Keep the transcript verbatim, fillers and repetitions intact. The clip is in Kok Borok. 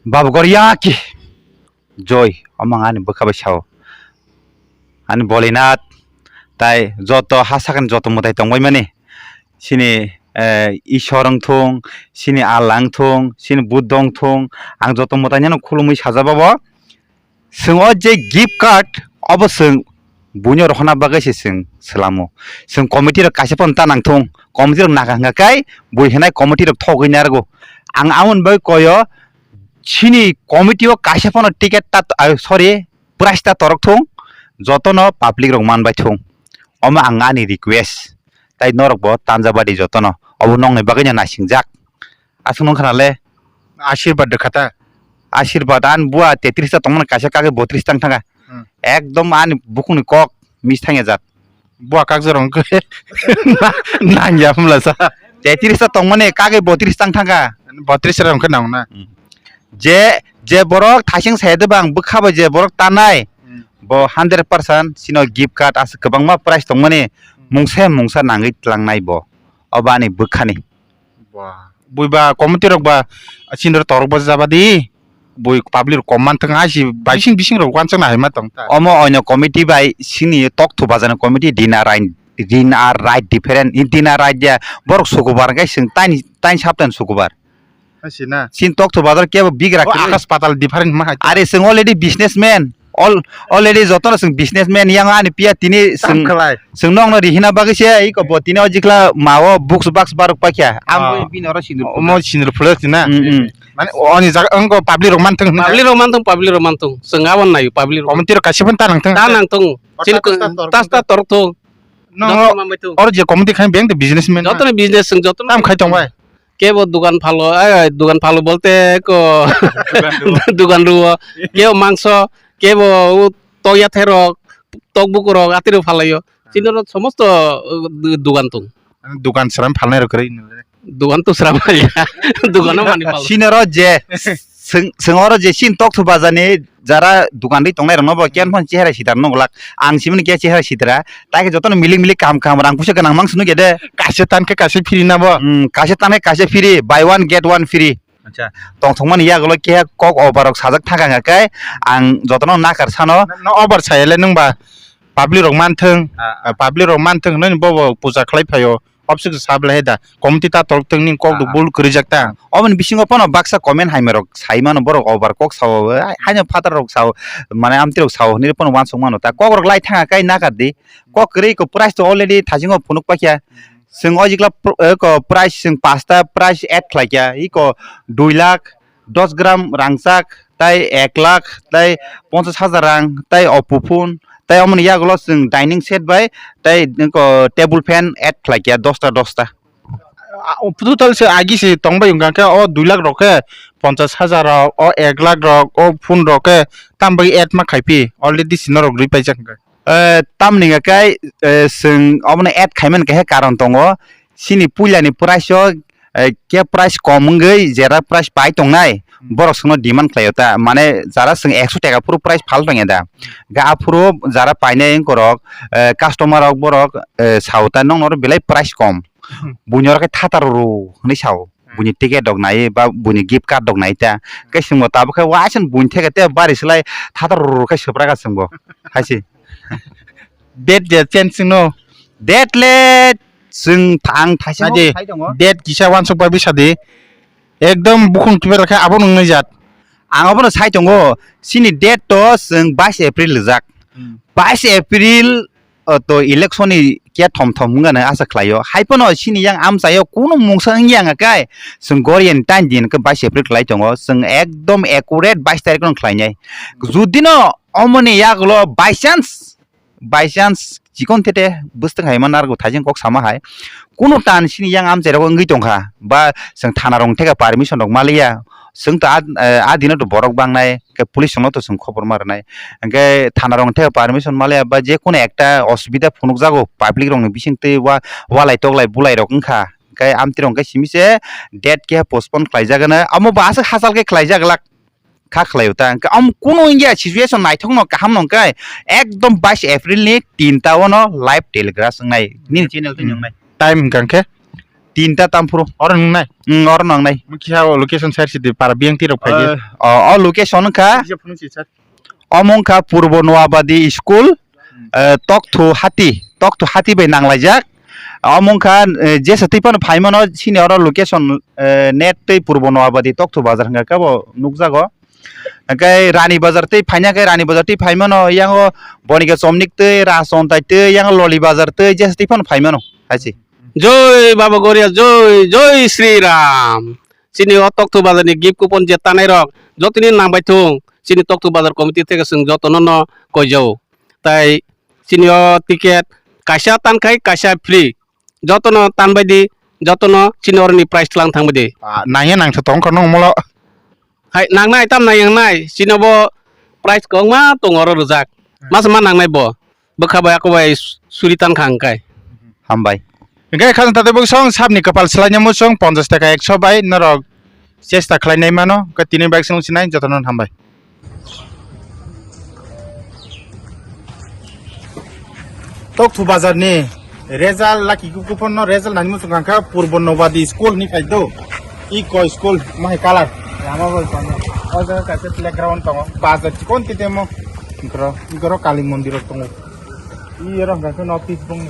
Baba Gorya ki joi, omo ang ani bwkha bai sao. Ani Bolinath, tai joto ha sakani joto mwtai tongbai mani. Sini, eh, Ishwar wng thung, sini Allah wng thung, sini Buddha wng thung, ang joto mwtai no khulumui sajaba bo. Chwng o je gift card, obo chwng buino rohorna bagwi se chwng swlamo. Chwng committee rok kaisa phano ta nang thung, committee rok naka hwnkha khe bui hinai committee rok thogwi narwgo. Ang amoni bagwi koyo, chini committee o kaisa phano ticket ta, ah, sorry, prize ta torok thung, jotono public rok man bai thung. Omo ang ani request. Tai norok bo tanja badi jotono. Obo nokni bagwino naisingjak. Aswk nung khna le. Ashirbad rwkha ta. Ashirbad ani bua tetris ta tongmani kaisa kagwi botris tang thanga. Hmm. Ekdom ani bukhukni kok mis thangya jat. Bua kak jorong khe nangya phumla sa. Tetris ta tongmani kagwi botris tang thanga. Botris rok khe nang na. Hmm. Je, je borok thaising saya de bang bwkha bai je borok tanai. Hmm. Bo hundred percent sino gift card aswk kwbangma prize tongmani. Hmm. Mungsa mungsa nangwi tlangnai bo. Obo ani bwkhani. Ba, bui ba committee rok ba sindor torok bo jaba di. Bui public rok kom man thang hai si bising bising rok wansuk na hai ma tong ta. Omo oino committee bai sini tok thu bajana committee din a rain, din a right different, din a right dia borok sukubar khe sing tain tain saptan sukubar. Hai si na. Sin tok thu bajar kebo bigra. O kwrwi. Akas patal different ma hai. Are sing already businessman. All, already jotono chwng businessman, yang ani piya tini chwng, chwng nokno rihina bagwi se iko bo tini o jikla mao books box barok pakya. Ang bini oro sindur. Omo sindur phulok tina. Mm, mm. Mane oni jaga wngko public rok manthung hwnwi. Public rok manthung, public rok manthung. Chwng abon nayo public rok. Committee rok kaisa phano ta nangthung. Ta nangthung. Chini tas ta torok thung. Nong oro je committee khai beng de businessman. Jotono business chwng jotono. Tam khai tong bai. Kebo dugan phalo, ai, dugan phalo bolte ko dugan ruo. Dugan ruo, kebo mangso, kebo u tokya therok, tok bukurok, atiro phalaio. Chini oro somosto, uh, du-, dugan tong. Dugan sram phalnai rok kwrwi. Dugan to sram ya. Dugan o mani phalo. Chini oro je, sing, sing oro je chin tok thu bajani jara dukan ri tongnai rokno bo kiyan phano chehra sidar nonglak. Ang simini khe chehra sidra. Tai khe jotono milik milik kaham kaham rang puisa gwnang mang sunu khe de. Kaisa tan khe kaisa free na bo. Hmm, kaisa tan khe kaisa free, buy one get one free. Acha. Tongthokmani yagulo khe kok obar rok sajak thangkha hwnkha khe ang jotono nakar sano. No obar sayale nwng ba public rok manthung, ah, public rok manthung nini bobo puja khlai phaio. Obswk sa belai hai da. Committee ta toltwng ni kok do bul kwrwijak ta. Oboni bisingo pono baksa comment hai merok sai mano borok over kok sao, hai, haino phatar rok sao, mane amtwi rok sao hinwi pono uansuk mano ta. Kok rok lai thanga kai nakar di. Kok kwrwi ko price to already thasingo phunuk pakya. Chwng o jikla pr-, eh, ko price chwng pasta price add khlai kya. Iko dui lakh, dos gram rangchak, tai ek lakh, tai ponchas hajar rang, tai Oppo phone, tai omoni yagulo chwng dining set bai, tai nokho table fan add khlai kya dosta dosta. A, o total se agi se tong bai wngkha khe o dui lakh rok khe ponchas hajar rok, o ek lakh rok, o phone rok khe tam bai add ma khai phi, already si norok rwi paijak hwnkhe. Eh, tamni hwnkhe, eh, chwng omono add khaimani kaisa karon tongo. Chini puilani price o, eh, khe price kom wngwi jera price pai tongnai, hmm, borok chwngno demand khlaio ta. Mane jara chwng ekso taka phuru price phal tongya da. Ga aphuru jara painai wngkorok, eh, customer rok borok, eh, sao ta nokno oro belai price kom. Hmm. Buini oro khe thatar rw hinwi sao. Buini ticket rok nai ba buini gift card rok nai ta. Khe chwngbo tabuk khe uaisano buini theke tei bari slai thatar rw khe swprak kha chwngbo. Hai se. Date je change chwngno. Date le chwng tha-, ang thaisa Naidi, sai tongo. Date kisa uansuk bai bisa di. Ekdom bukhung kibar khe abo nung nai jat. Ang abono sai tongo. Chini date to chwng bais April rijak. Hmm. Bais April o to election ni khe thom thom wngya hwnwi asa khlaio. Hai phano chini yang amchaio kunu mungsa wngya wngkha khe chwng Goriani time din khe bais April khlai tongo. Chwng ekdom accurate bais tarikh no khlainai. Judino omoni yagulo by chance, by chance chikon thete bwswk hai ma narwgo thaijing kok sama hai. Kunu tan chini yang amchairok wngwi tongkha ba chwng thana rok theka permission rok maliya. Chwng to a, eh, a dino to borok bangnai, hwnkhe police rokno to chwng khobor ma rwnai. Hwnkhe thana rok theka permission maliya ba je kono ekta osubida phunukjago public rokni bisingtwi wa-, walai toklai bulai rok wngkha. Hwnkhe amtwi rok hwnkhe simi se date keha postpone khlaijak hwno. Amo bo aswk hachal khe khlaijak glak kha khlaio ta. Hwnkhe am kunu wngya situation naithokno kahamno hwnkhe ekdom bais April ni tinta ono live telecast wngnai. Nini channel twi wngnai. Time hwnkha khe? Tinta Tamphru. Oro nungnai? Mm, oro nangnai. Mukisa o location side city para biyang tirok phaidi. Eh. O, o location wngkha. Kisa phunuk si sir. Omo wngkha Purbo Noabadi School, eh, Tokthu Hati, Tokthu Hati bai nanglaijak. Omo wngkha, eh, jesa twi phano phaimano, sini oro location, eh, net tei Purbo Noabadi Tokthu Bazar hwnka khe bo nukjago. Hwnkhe Rani Bazar tei phaina khe Rani Bazar tei phaimano, yango Bonika Chomnik tei Rajchontai tei yango Loli Bazar tei jesa twi phano phaimano, hai se. Joi Baba Goria, joi, joi Sri Ram. Chini o Tokthu Bazar ni gift coupon je tanai rok, jotoni nangbai thung, chini Tokthu Bazar committee theke chwng jotono no koijao. Tai chini o ticket kaisa tankhai, kaisa free. Jotono tanbai di, jotono chini oroni price tlang thangbai di. Ah, nangya nangsa tong kono molo. Hai, nangnai, tam nang yang nai. Chini bo price kongma tong oro rwjak. Mas ma nangnai bo. Bwkha bai ako bai suri tan kha hwnkhe. Hambai. Hwnkhe khajang tate bwkha song sabni kwpal swlaina muchung ponchash taka ekso bai norok chesta khlainai mano. Hwnkhe tini bike song sinai jotono hambai. Tokthu bazar ni result laki kupon no result nani muchung kha Purbo Nobadi school ni phai do. Iko school mahai kalar. Lama bai kono. O jaga kaisa playground tongo. Bazar chikon titemo. Ikro, ikro Kali mondir tongo. Iyero hwnkhe no pitbung.